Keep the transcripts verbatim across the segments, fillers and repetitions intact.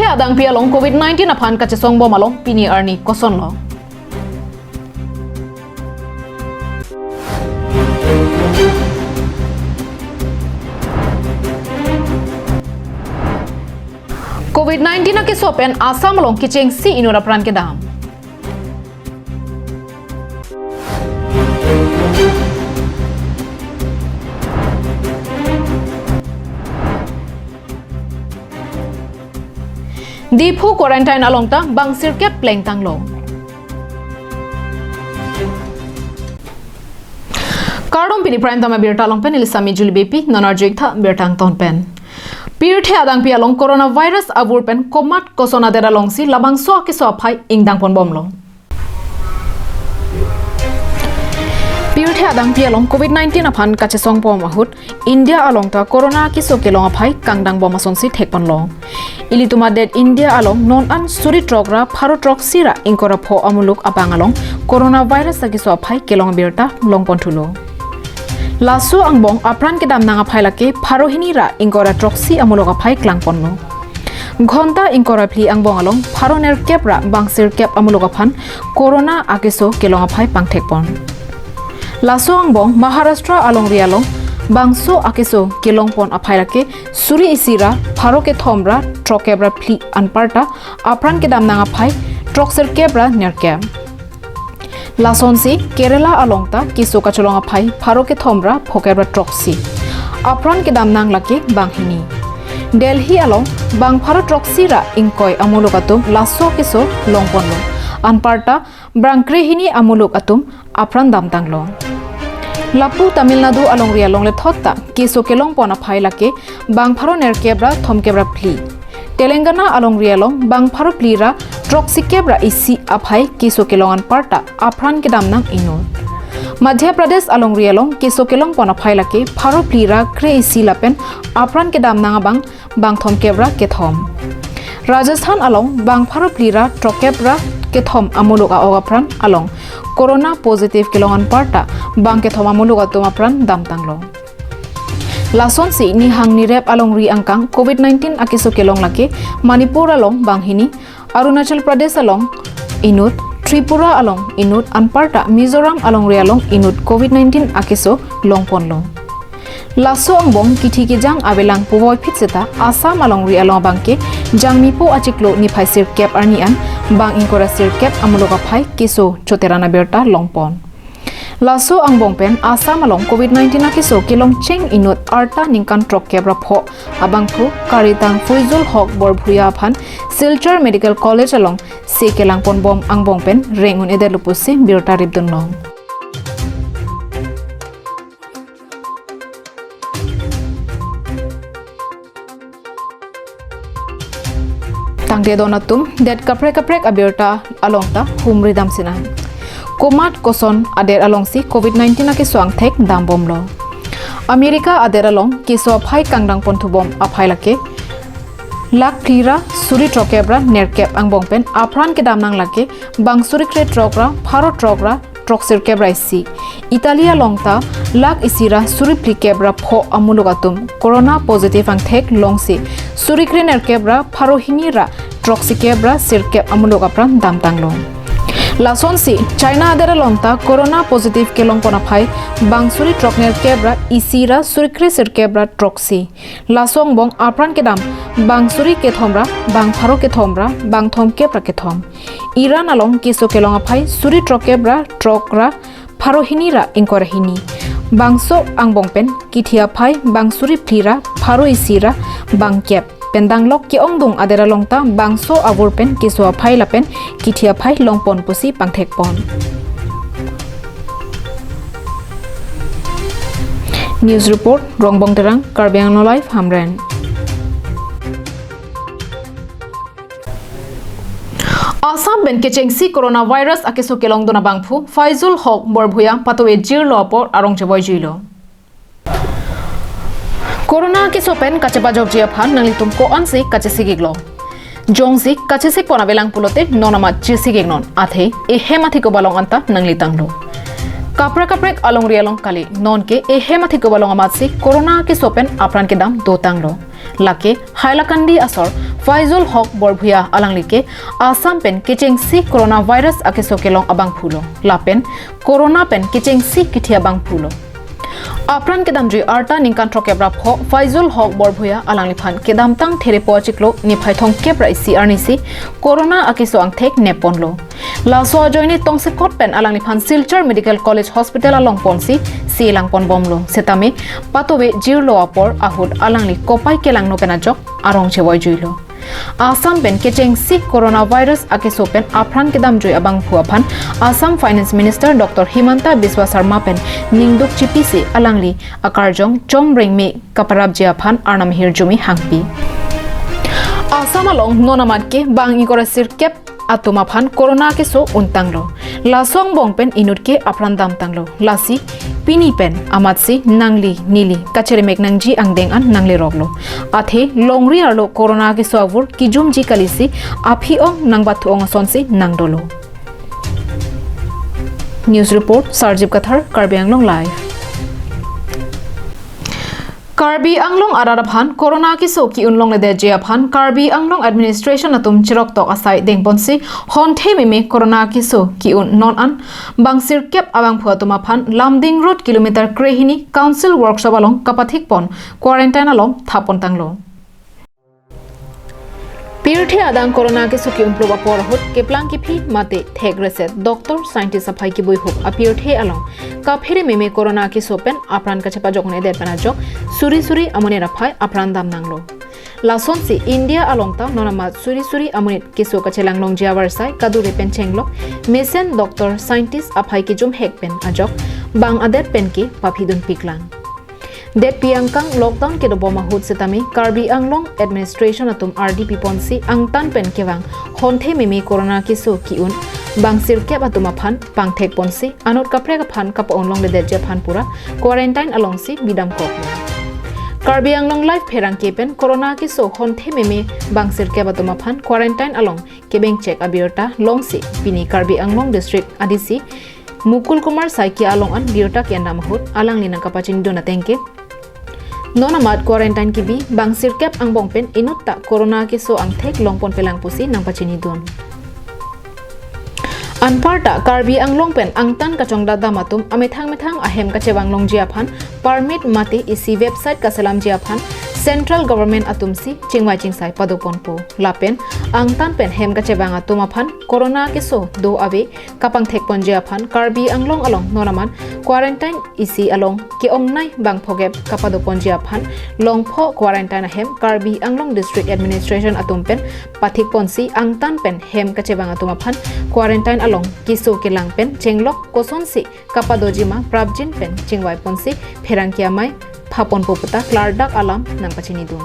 Adangpi along Covid nineteen aphan kachesong bom along pini arni kosonlo? Covid nineteen akeso pen Assam along kechengsi inut apran kedam. Diphu quarantine along ta bang sirkep plengtanglo. Kardom, pini Prime Time abirta along pen neli Sami Juli Beypi, non arju-ik tha birta angton pen. Pirthe adangpi along coronavirus avur pen komat koson adet alongsi labangso akeso aphai ingdang pon bomlo. Pirthe adangpi along Covid nineteen aphan kachesong bom ahut India along ta corona akeso kelong aphai kangdang bom asonsi thek ponlo. Ilitum adet India along non an suri throk ra pharo throksi ra ingkoi ra pho amuluk abang along coronavirus akeso aphai kelong abirta long pon thulo. Laso angbong apran kedam nang aphai lake pharo hini ra ingkoi ra throksi amuluk aphai klang ponlo. Ghonta ingkoi ra phli angbong along pharo nerkep ra bang sirkep amuluk aphan corona akeso kelong aphai pangthek pon. Laso angbong Maharashtra alongri along bangso akeso kelong pon aphai lake suri isi ra pharo kethom ra throkkep ra phli anparta apran kedam nang aphai throksirkep ra nerkep. Lasonsi Kerala along ta keso kachelong aphai pharo kethom ra phokep ra throksi, apran kedam nang lake bang hini. Delhi along bang pharo throksi ra ingkoi amuluk atum laso akeso long ponlo, anparta bang kre hini amuluk atum apran damtanglo. Lapu Tamil Nadu alongri along lethot ta keso kelong pon aphai lake bang pharo nerkep ra thomkep ra phli. Telangana alongri along bang pharo phli ra throksikep ra isi aphai keso kelong anparta apran kedam nang inut. Madhya Pradesh alongri along keso kelong pon aphai lake pharo phli ra kre isi lapen apran kedam nang abang bang thomkep ra kethom. Rajasthan along bang pharo phli ra throkkep ra kethom amuluk a-ok apran along corona positive kelong anparta bang kethom amuluk atum apran damtanglo. Lasonsi nihang nirep alongri angkang Covid nineteen akeso kelong lake Manipur along bang hini, Arunachal Pradesh along inut, Tripura along inut, anparta Mizoram alongri along inut Covid nineteen akeso long ponlo. Laso angbong kithi kejang avelang puvoiphit seta Assam alongri along abangke Jangmipo achiklo niphai sirkep arni an bang ingkoi ra sirkep amuluk aphai keso choteran abirta long pon. Laso angbong pen Assam along Covid nineteen akeso kelongcheng inut arta ningkan throkkep ra pho abangphu karitang Fuizul Hok Borbhuya aphan Silchar Medical College alongsi kelang pon bom angbong pen reng un-edetlo pusi birta ripdunlong. Tangte don atum, det kaprek kaprek abirta along ta humri dam sinang. Komat koson adet alongsi Covid nineteen akeso angthek dam bomlo. America adet along keso aphai kangdang pon thu bom aphai lake lakh phli ra suri throkkep ra nerkep angbong pen apran kedam nang lake bang suri kre throk ra pharo throk ra throksirkep ra isi. Italy along ta lakh isi ra suri phlikep ra pho amuluk atum corona positive angthek longsi suri kre nerkep ra pharo hini ra throksikep ra sirkep amuluk apran damtanglo. Lasonsi China adet along ta corona positive kelong pon aphai bang suri throk nerkep ra isi ra suri kre sirkep ra throksi. Laso angbong apran kedam bang suri kethom ra bang pharo kethom ra bang thomkep ra kethom. Iran along keso kelong aphai suri throkkep ra throk ra pharo hini ra ingkoi ra hini. Bangso angbong pen kithi aphai bang suri phli ra pharo isi ra bang kep. Pen danglok ke-ongdung adet along ta bangso avur pen keso aphai lapen kithi aphai long pon pusi pangthek pon. News report, Rongbong Terang, Karbi Anglong Live, Hamren. Assam pen kechengsi coronavirus akeso kelongdun abangphu Faizul Hok Borbhuya patuve jirlo apor arong chevoi juilo. Corona akeso pen kachepajokji aphan nanglitum ko-ansi kachesikiklo? Jongsi kachesik pon avelang pulote non amat chesikik non, athe ehem athik kobalong anta nangli tanglo. Kaprek kaprek alongri along kali, nonke ehem athik kobalong amatsi corona akeso pen apran kedam dotanglo. Lake Hailakandi asor Faizul Haq Borbhuiya alangli ke Assam pen kechengsi coronavirus akeso kelong abangphu lo. Lapen corona pen kechengsi kithi abangphu lo. Apran kedamjui arta ningkan throkkep ra pho Faizul Haq Borbhuiya alangliphan kedamtang Therepo achiklo niphai thomkep ra isi arnisi corona akeso angthek nepponlo. Laso ajoine tongsekot pen alangliphan Silchar Medical College Hospital along ponsi si langponbomlo. Setame patove jirlo apor ahut alangli kopai kelangno pen ajok arong chevoi-juilo. Assam pen kechengsi coronavirus akeso pen apran kedamjui abangphu aphan Assam Finance Minister Doctor Himanta Biswa Sarma pen ningduk chipisi alangli akarjong chomrengme kaparapji aphan arnam hirjume hangpi. Assam along non amat ke bang ingkoi ra sirkep atum aphan corona akeso untanglo. Laso angbong pen inut ke apran damtanglo. Lasi pini pen amatsi nangli neli kacheremek nangji angdeng an nangleroklo. Athe longri arlo corona akeso avur kijumji kalisi aphi-ong nangbathu-ong asonsi nangdolo. News report, Sarjip Kathar, Karbi Anglong Live. Karbi Anglong arat aphan corona akeso ki-un longledetji aphan Karbi Anglong Administration atum chiroktok asai dengponsi honthe meme corona akeso ki-un non an bang sirkep abangphu atum aphan Lumding Road kilometer krehini Council Workshop along kapathikpon quarantine along thapontanglo. Pirthe adang corona akeso ki-unplup apor ahut keplang kephi mate thek reset doctor scientist aphai kibuihup apirthe along kaphere meme corona akeso pen apran kachepajok un-edet pen ajok suri suri amonit aphai apran damnanglo. Lasonsi India along ta non amat suri suri amonit keso kachelang longji avarsai kadure pen chenglok mesen doctor scientist aphai kijumhek pen ajok bang adet pen ke paphidunpiklang. Detpi angkang lockdown kedobom ahut setame Karbi Anglong Administration atum ardi piponsi angtan pen kevang honthe meme corona akeso ki-un bang sirkep atum aphan pangthekponsi anut kaprek aphan kapa-un longledetji aphan pura quarantine alongsi bidamkoklo. Karbi Anglong Live pherangke pen corona akeso honthe meme bang sirkep atum aphan quarantine along kebengchek abirta longsi pini Karbi Anglong District A D C Mukul Kumar Saikia along an birta ke-endam ahut alangli nangkapachinidun ateng ke non amat quarantine kibi bang sirkep angbong pen inut ta corona akeso angthek longponpelang pusi nangpachinidun. Anparta Karbi Anglong pen angtan kachongdat dam atum amethang methang ahem kachevang longji aphan permit mate isi website kaselamji aphan Central Government atumsi chingvai chingsai padoponpo. Lapen angtan pen hem kachevang atum aphan corona akeso do ave kapangthekponji aphan Karbi Anglong along non amat quarantine isi along ke-ongnei bang phokep kapadoponji aphan longpho quarantine ahem Karbi Anglong District Administration atum pen pathikponsi angtan pen hem kachevang atum aphan quarantine along keso kelang pen chenglok kosonsi kapadojima prapjin pen chingvaiponsi pherangke amei phaponpo puta klardak alam nangpachinidun.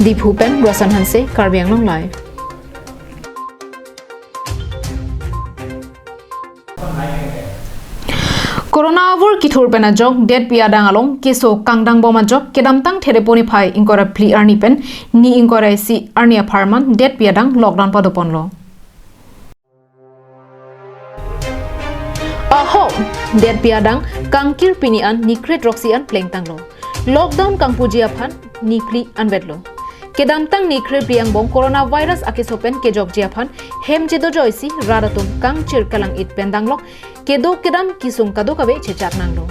Diphu pen Rosan Hanse, Karbi Anglong Live. Corona avur kithur pen ajok Detpi adang along keso kangdangbom ajok kedamtang Therepo niphai ingkoi ra phli arni pen ni ingkoi ra isi arni apharman Detpi adang lockdown padoponlo. Ahok, Detpi adang kangkir pini an ni kre throksi an plengtanglo. Lockdown kangpuji aphan ni phli anvetlo. Kedamtang ni kre phli angbong coronavirus akeso pen kejokji aphan hem chedojoisi rat atum kangchir kalang-it pen danglok kedo kedam kesung kadokave chechak nanglo.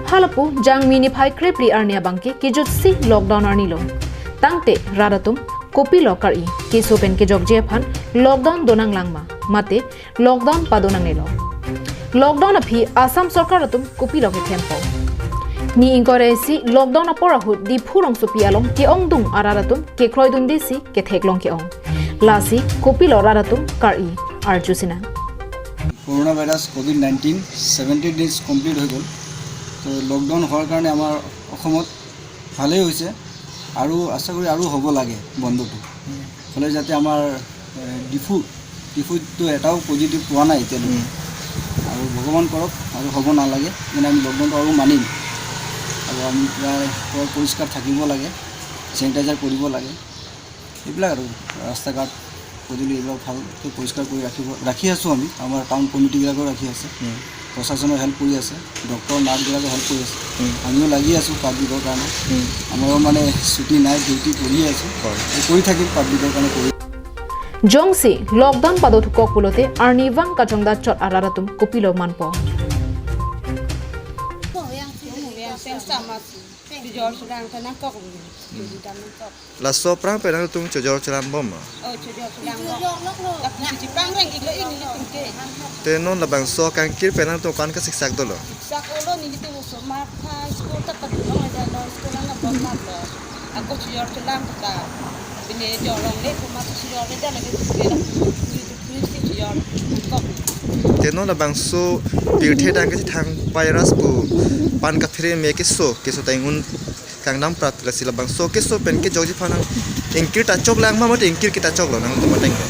Halapu Jangmi niphai kre phli arni abangke kejutsi lockdown arnilo. Tangte rat atum kopilo kar-i, keso pen kejokji aphan lockdown donang langma, mate lockdown padonangnelo. Lockdown aphi Assam sorkar atum kopilo kethempo. Ni ingkoi ra isi lockdown apor ahut Diphu rongsopi along ke-ongdung arat atum kekroidundesi ketheklong ke-ong. Lasi kopilo rat atum kar-i arjusinang. Corona virus COVID nineteen seventy days complete হৈ গ'ল। তো লকডাউন হোৱাৰ কাৰণে আমাৰ অসমত ভালেই হৈছে আৰু আশা কৰি আৰু হ'ব লাগে বন্ধটো। হ'লে যাতে আমাৰ এ, ডিফু ডিফুততো এটাও পজিটিভ পোৱা নাই এতিয়ালৈকে। আৰু ভগৱান কৰক আৰু হ'ব নালাগে, মানে আমি লকডাউনটো আৰু মানিম। আৰু আমি প্ৰায় পৰি- পৰিষ্কাৰ থাকিব লাগে, চেনিটাইজাৰ কৰিব লাগে, এইবিলাক আৰু ৰাস্তা ঘাট পদূলি এইবিলাক ভালকৈ পৰিষ্কাৰ কৰি ৰাখিব ৰাখি আছোঁ আমি, আমাৰ টাউন কমিটিবিলাকেও ৰাখি আছে। প্ৰশাসনৰ হেল্প কৰি আছে, ডক্টৰ নাৰ্ছবিলাকে হেল্প কৰি আছে। হুম। আমিও লাগি আছোঁ পাব্লিকৰ কাৰণে। হুম। আমাৰো মানে ছুটি নাই, ডিউটি কৰি আছোঁ। হয়। এই কৰি থাকিম পাব্লিকৰ কাৰণে কৰি। Jongsi lockdown padothukok pulote arnivang kachongdat chot arat atum kopilo manpo. Yang sih, yang sih sama sih. Chojor chelang ta nangkok. Hmm. Chojor chelang nangkok. Laso aphrang pen nangtum chojor chelangbom ma? Oh, chojor chelangbom. Tapi si chipang reng ilo ini tingke. Te non labangso kangkir pen nangtum ko-an kasiksak dolo? Siksak olo nelitum osomar aphan school ta padulong aja lo, school nang bom ma lo. Ako chojor chelang ta. Bine jorong le ko ma chojor le jale ke. Te non labangso pirthe adang kachethang virus pu pan kaphere me keso, keso ta ingun kangdam prap, lasi labangso keso pen kejokji aphan nang ingkir ta choklang ma mate ingkir kita choklo nangtum ateng ke?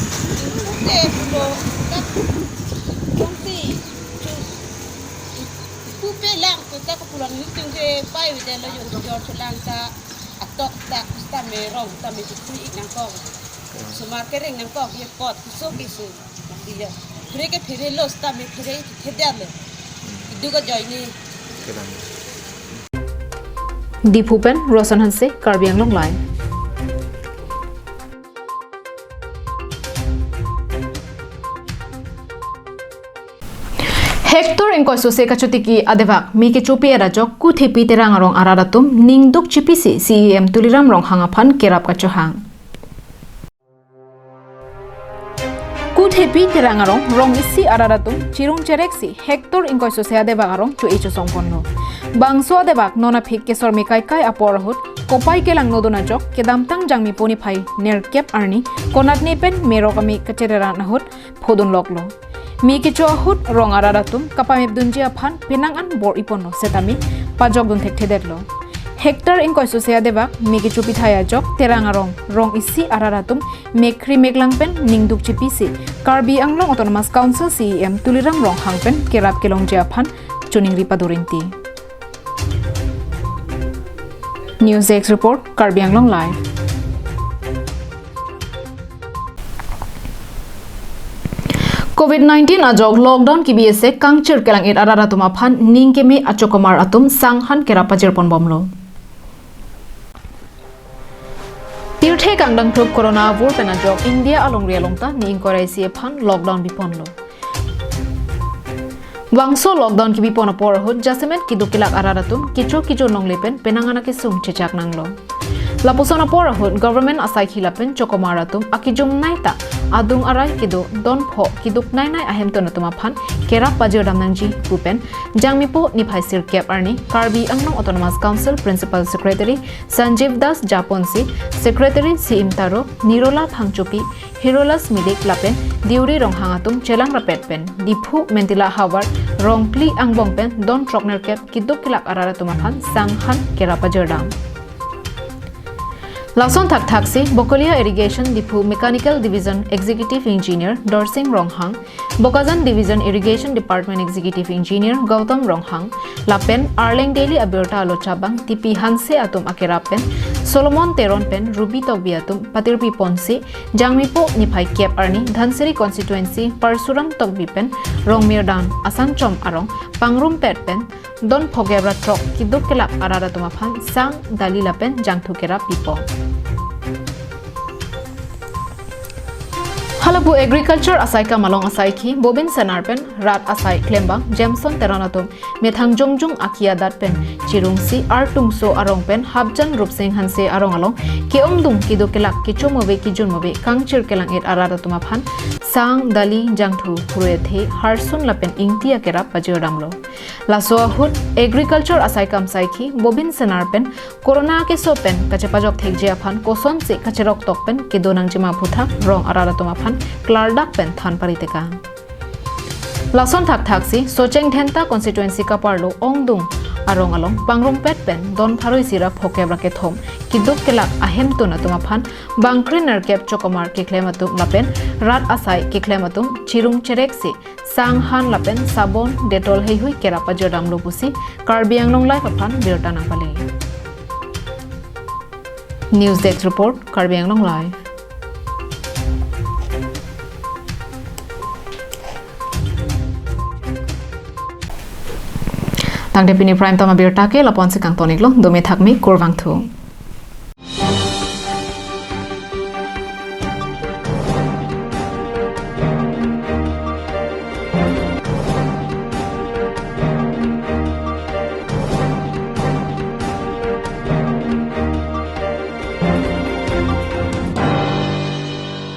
Te pulo, tak, jongsi, chu, pupe lang, tu tak pulo nelitum ke pai widen lo yung chojor chelang ta, atok ta, ta me rong, ta me chukri ik nangkok. Osomar kereng nangkok, ye pot, so keso. Iya. Phere ke phere lo, seta me phere ke phere lo. Idu ka joy ni. Kedam. Diphu pen Rosan Hanse, Karbi Anglong Live. Hector ingkoi sose kachotiki adevak me kechopi ajok Kuthepi Terang arong arat atum ningduk chipisi C E M Tuliram Ronghang aphan kerap kachohang. Kuthepi Terang arong rong isi arat atum chirung chereksi Hector ingkoi sose adevak arong cho-e chosong ponlo. Bangso adevak non aphik kesor me kaikai apor ahut kopai kelangno dun ajok kedamtang Jangmipo niphai nerkep arni konatne pen merok ame kachereran ahut phodun loklo. Me kecho ahut rong arat atum kapamep dunji aphan penang an bor-i ponlo setame pajok dun thekthedetlo. Hector ingkoi sose adevak me kechopi thai ajok Terang arong rong isi arat atum mekkri meklang pen ningduk chipisi Karbi Anglong Autonomous Council C E M Tuliram Ronghang pen kerap kelongji aphan choningri padurinti. News Desk Report, Karbi Anglong Live. Covid nineteen ajok lockdown kebi ase kangchir kelang-it arat atum aphan ning keme achokomar atum sanghan kerap pajir ponbomlo. Pirthe kangdangthup corona avur pen ajok India alongri along ta ni ingkoi ra isi aphan lockdown biponlo. Bangso lockdown kebi pon apor ahut jasemet keduk kelak arat atum kecho kecho nongle pen penang an akesung chechak nanglo. Lapuson apor ahut government asaikhi lapen chokomar atum akejumnei ta adung arai kedo don pho keduk neinei ahemtun atum aphan kerap pajir dam nangji pu pen Jangmipo niphai sirkep arni Karbi Anglong Autonomous Council Principal Secretary Sanjeev Das japonsi Secretary Siim Taro, Nirola Phangchopi, Hirolas Milik lapen Deuri Ronghang atum chelang rapet pen Diphu Mentila havar rong phli angbong pen don throk nerkep keduk kelak arat atum aphan sanghan kerap pajir dam. Lason thakthaksi Bokolia Irrigation Diphu Mechanical Division Executive Engineer Dorsing Ronghang, Bokajan Division Irrigation Department Executive Engineer Gautam Ronghang lapen Arleng Daily abirta alocha abang T P Hanse atum akerap pen Solomon Teron pen Ruby Tokbi atum patirpi ponsi Jangmipo niphai kep arni Dhansiri constituency Parsuram Tokbi pen Rongmirdan Asangchom arong pangrumpet pen don phokep ra throk keduk kelak arat atum aphan sang, dali lapen jangthu kerap pipo. Halapu agriculture asaikam along asaikhi Bobin Senar pen rat asai klembang Jameson Teron atum methang jongjung aki adat pen chirungsi Artungso arong pen Hapjan Rupsing Hanse arong along ke-ongdung keduk kelak kecho move kejun move kangchir kelang-it arat atum aphan sang, dali, jangthu, phurui athe, harsun lapen ingti akerap pajir damlo. Laso ahut agriculture asaikam saikhi Bobin Senar pen corona keso pen kachepajok thekji aphan kosonsi kacherok tok pen kedo nangjima aphuthak rong arat atum aphan klardak pen than paritekang. Lason thakthaksi Socheng Dhenta constituency kaparlo Ongdung arong along pangrumpet pen don pharo isi ra phokep ra kethom keduk kelak ahemtun atum aphan bangkre nerkep chokomar keklem atum lapen rat asai keklem atum chirung chereksi sang han lapen sabon, Dettol heihui kerap pajir damlo pusi Karbi Anglong Live aphan birta nangpale. News Desk Report, Karbi Anglong Live. Tangte pini Prime Time abirta ke lapu-ansi kangton-iklo, dome thakme, kurvangthu.